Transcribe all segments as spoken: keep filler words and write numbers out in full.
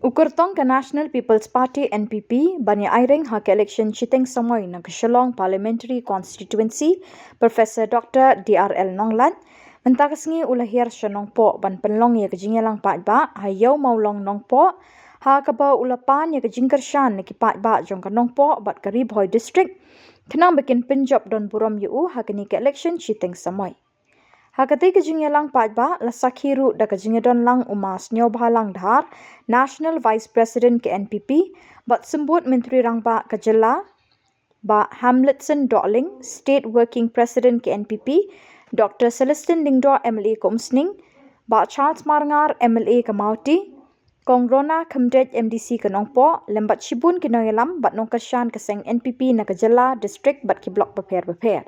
U kyrtong ka National People's Party, N P P, ban ïa aireng ha ka election shiteng samoi na ka Shillong Parliamentary Constituency, Professor Doctor D R L Nonglait, mynta ka sngi u la hiar sha Nongpoh ban pynlong ïa ka jingïalang paidbah ha Ïew Mawlong Nongpoh, ha kaba u la pan ïa ka jingkyrshan na ki paidbah jong ka Nongpoh bad ka Ri Bhoi District, khnang ba kin pynjop don burom ïa u ha kane ka election shiteng samoi. Ha katei ka jingïalang paidbah la sakhi ruh da ka jingïadon lang u Ma Sniawbhalang Dhar, National Vice President ka N P P, bad Symbud Myntri Rangbah ka Jylla, Bah Hamletson Dohling, State Working President ka N P P, Doctor Celestine Lyngdoh, M L A ka Umsning, Bah Charles Marngar, M L A ka Mawti, Kong Rona Khymdeit, M D C ka Nongpoh, lem bad shibun ki nongïalam bad nongkyrshan ka seng N P P na ka jylla, district bad ki block bapher bapher.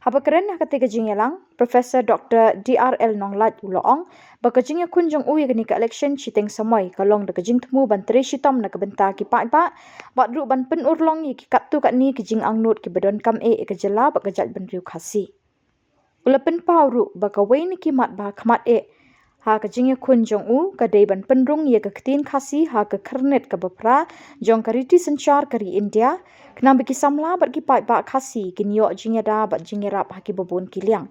Haba kren ha katei ka jingïalang, Professor Doctor D R L Nonglait u la ong ba ka jingïakhun jong u ïa kane ka election shiteng samoi ka long da ka jingthmu ban trei shitom na ka bynta ki paidbah, bad ruh ban pynurlong ïa ki katto katne ki jingangnud kiba donkam eh ïa ka jylla bad ka jaitbynriew Khasi. U la pynpaw ruh ba kawei na ki mat ba khmat eh ha ka jingïakhun jong u ka dei ban pynrung ïa ka ktien Khasi ha ka khyrnit kaba phra jong ka riti synshar ka ri India, khnang ba ki samla bad ki paidbah Khasi kin ïoh jingïada bad jingïarap ha kiba bun ki liang,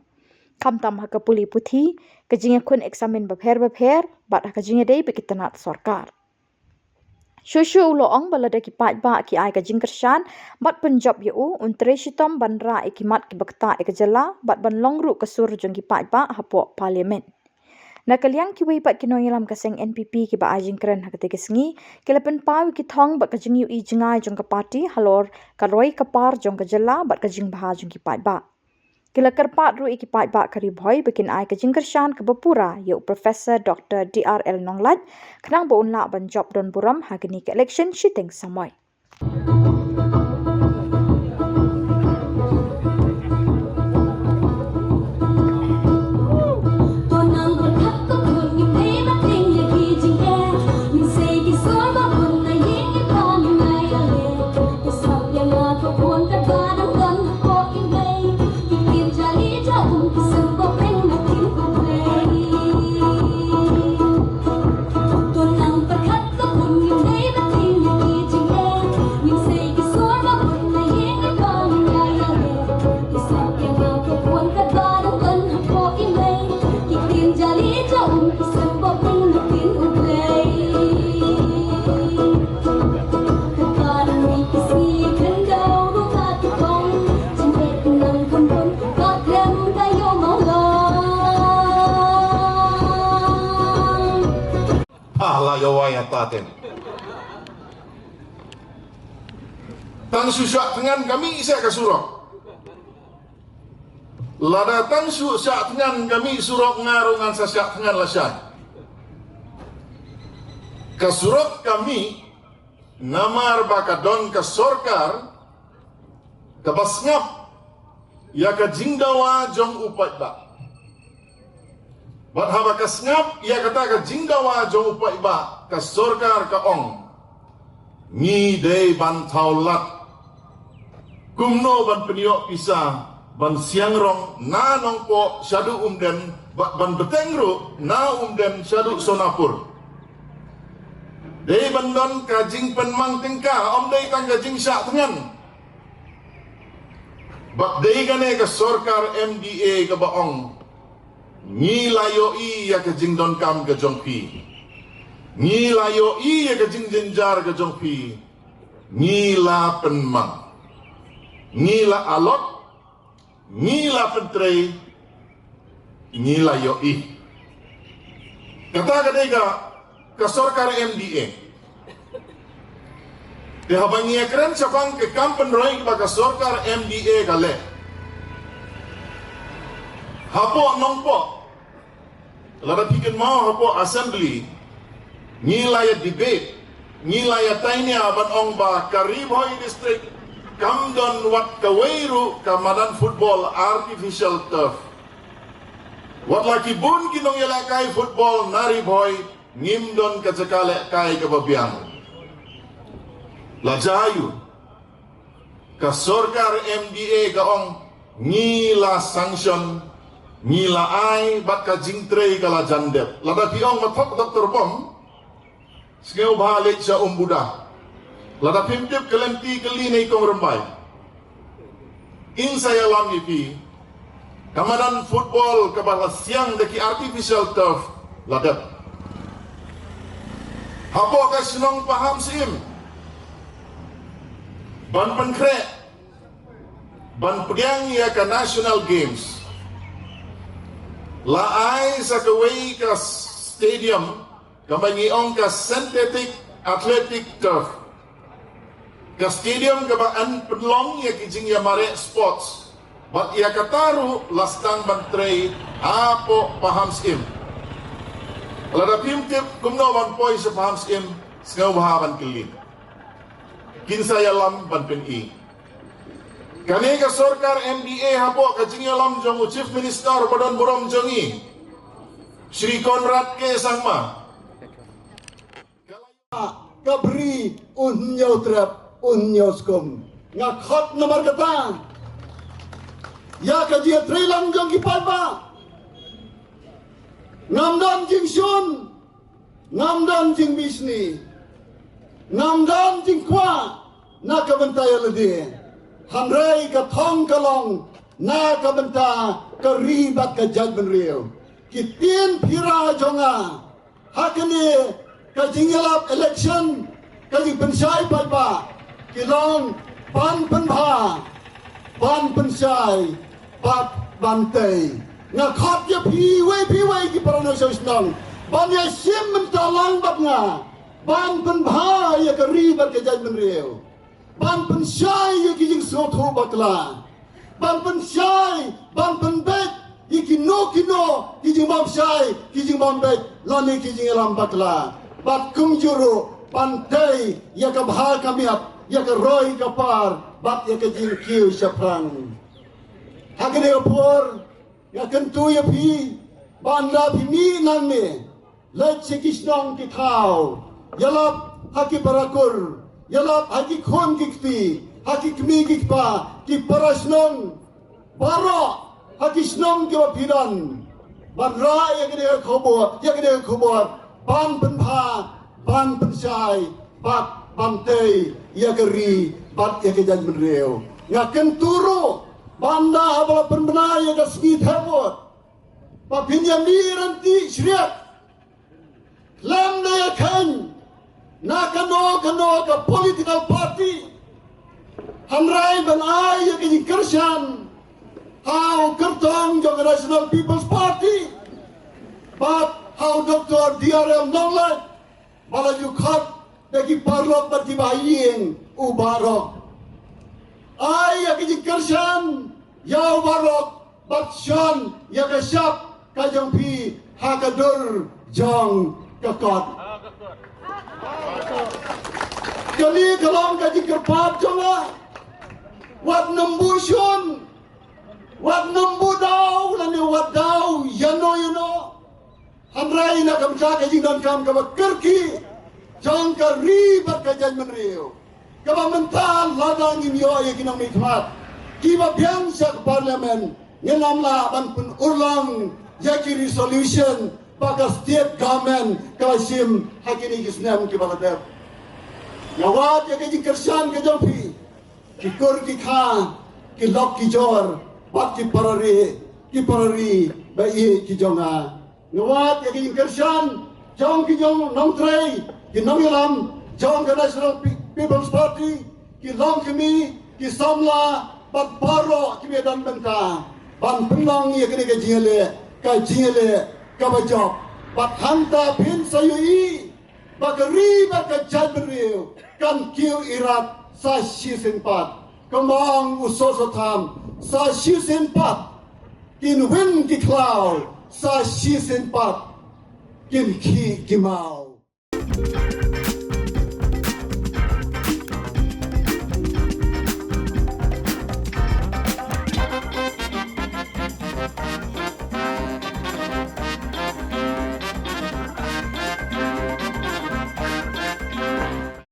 khamtam ha ka pule puthi, ka jingïakhun eksamin bapher bapher, bad ha ka jingïadei bad ki tnat sorkar. Shuh shuh u la ong ba lada ki paidbah ki ai ka jingkyrshan bad pynjop ïa u, un trei shitom ban rah ïa ki mat kiba ktah ïa ka jylla bad ban long ruh ka sur jong ki paidbah hapoh Parliament. Na ka liang kiwei pat ki nongïalam ka seng N P P kiba ai jingkren ha katei ka sngi, ki la pynpaw ïa ki thong bad ka jingïohi jngai jong ka party halor ka roi ka par jong ka jylla bad ka jingbha jong ki paidbah. Ki la kyrpad ruh ïa ki paidbah ka Ri Bhoi ba kin ai ka jingkyrshan kaba pura ïa u Professor Doctor D R L Nonglait, khnang ba un lah ban jop don burom ha kane ka election shiteng samoi. Ah, la ïa wai ïa ta ten. Tang shu shah thngan ka mih sha ka surok. Lada tang shu shah thngan ka mih surok, nga ruh ngan sa shah thngan lashai. Ka surok ka mih namar ba ka don ka sorkar kaba sngap ïa ka jingdawa jong u paidbah. Bad haba ka sngap ïa kata ka jingdawa jong u paidbah, ka sorkar ka ong, ngi dei ban thaw lad kumno ban pynïoh pisa ban siang rong na Nongpoh shaduh Umden, bad ban bteng ruh na Umden shaduh Sonapur. Dei ban don ka jingpynmang tyngka, ym dei tang ka jingshah thngan. Bad dei kane ka sorkar M D A kaba ong, ngi la ïohi ïa ka jingdonkam ka jong phi. Ngi la ïohi ïa ka jingjynjar ka jong phi. Ngi la pynmang. Ngi la allot. Ngi la pyntrei. Ngi la ïohi. Kata ka dei ka, ka sorkar M D A. Te haba ngi ïakren shaphang ka kam pynroi ba ka sorkar M D A ka leh hapoh Nongpoh, lada phi kynmaw hapoh Assembly, ngi la ïa debate, ngi la ïa tainia ban ong ba ka Ri Bhoi District kam don wat kawei ruh ka madan football artificial turf. Wat la ki bun ki nongïalehkai football na Ri Bhoi, ngim don ka jaka lehkai kaba biang. La jia aiu? Ka sorkar M D A ka ong, ngi la sanction, ngi la ai, bad ka jingtrei ka la jan dep. Lada phi ong ma thok Doktor Bom, Sngewbha leit sha Umbuda. Lada phim tip ka lynti kylli na i Kong Rymbai. Ing sa ïalam ïa phi. Ka madan football kaba la siang da ki artificial turf la dep. Hapoh ka shnong Pahamsyiem ban pynkhreh ban pdiang ïa ka National Games, la ai sa kawei ka stadium kaba ngi ong ka synthetic athletic turf. Ka stadium kaba yn pynlong ïa ki jingïamareh sports. Bad ïa kata ruh la sdang ban trei hapoh Pahamsyiem. Lada phim tip kumno ban poi sha Pahamsyiem, sngewbha ban kylli. Kin sa ïalam ban pyni. Kane ka sorkar M D A hapoh ka jingïalam jong u Chief Minister ba don burom jong ngi, Shri Conrad K Sangma, ka bri un ñiew trep, un ñiew skum. Nga khot namar kata ïa ka jingïatreilang jong ki paidbah. Ngam don jingshun, ngam don jingbishni, ngam don jingkwah na ka bynta ïa lade. Hynrei ka thong ka long na ka bynta ka ri bad ka jaitbynriew. Ki ktien phira jong nga ha kane ka jingïalap election, ka jingpynshai paidbah, ki long ban pynbha, ban pynshai bad ban tei. Nga khot ïa phi wei phi wei ki para nongshong shnong ban ïashim bynta lang bad nga ban pynbha ïa ka ri bad ka jaitbynriew, ban pynshai ïa ki jingsngewthuh bakla, ban pynshai, ban pynbeit ïa kino kino ki jingbymshai, ki jingbym beit lane ki jingïalam bakla. Bad kumjuh ruh ban tei ïa ka bha ka miat, ïa ka roi ka par bad ïa ka jingkiew shaphrang. Ha kane ka por nga kyntu ïa phi ban da phi mih nangne, leit sha ki shnong ki thaw, ïalap ha ki para kur, ïalap ha ki khun ki kti, ha ki kmie ki kpa, ki para shnong baroh ha ki shnong kiba phi don, ban rah ïa kane ka khubor, ïa kane ka khubor ban pynbha, ban pynshai bad ban tei ïa ka ri bad ïa ka jaitbynriew. Nga kyntu ruh ban da haba la pynbna ïa ka sngi thep vote, ba phin ïa mih ryntih shriat, khlem da ïa kheiñ na kano kano ka political party, hynrei ban ai ïa ka jingkyrshan ha u kyrtong jong ka National People's Party bad ha u Doctor D R L Nonglait, ba la ju khot da ki paralok bad ki bahaïing u Bah Rock. Ai ïa ka jingkyrshan ïa u Bah Rock bad shon ïa ka shap ka jong phi ha ka dur jong ka kot. Kane ka long ka jingkyrpad jong nga. Wat nym buh shun, wat nym buh daw lane wat daw ïano ïano. Hynrei na ka bynta ka jingdonkam kaba kyrkieh jong ka ri bad ka jaitbynriew, kaba mynta lada ngim ïoh ïa ki nongmihkhmat kiba biang sha ka Parliament, ngin ym lah ban pynurlong ïa ki resolution ba ka state government ka la shim ha kine ki snem kiba la dep. Nga wad ïa ka jingkyrshan ka jong phi, ki kur ki kha, ki lok ki jor bad ki para ri, ki para ri ba ïeit ki jong nga. Nga wad ïa ki jingkyrshan jong ki nongtrei, ki nongïalam jong ka National Pe-, People's Party, ki longkmie, ki samla bad baroh kiba don bynta ban pynlong ïa kane ka jingïaleh, ka jingïaleh kaba jop. Bad hangta phin sa ïohi ba ka ri bad ka jaitbynriew kan kiew irat sa shisien pat. Kumba ong u Soso Tham, sa shisien pat kin win ki khlaw, sa shisien pat kin khih ki maw.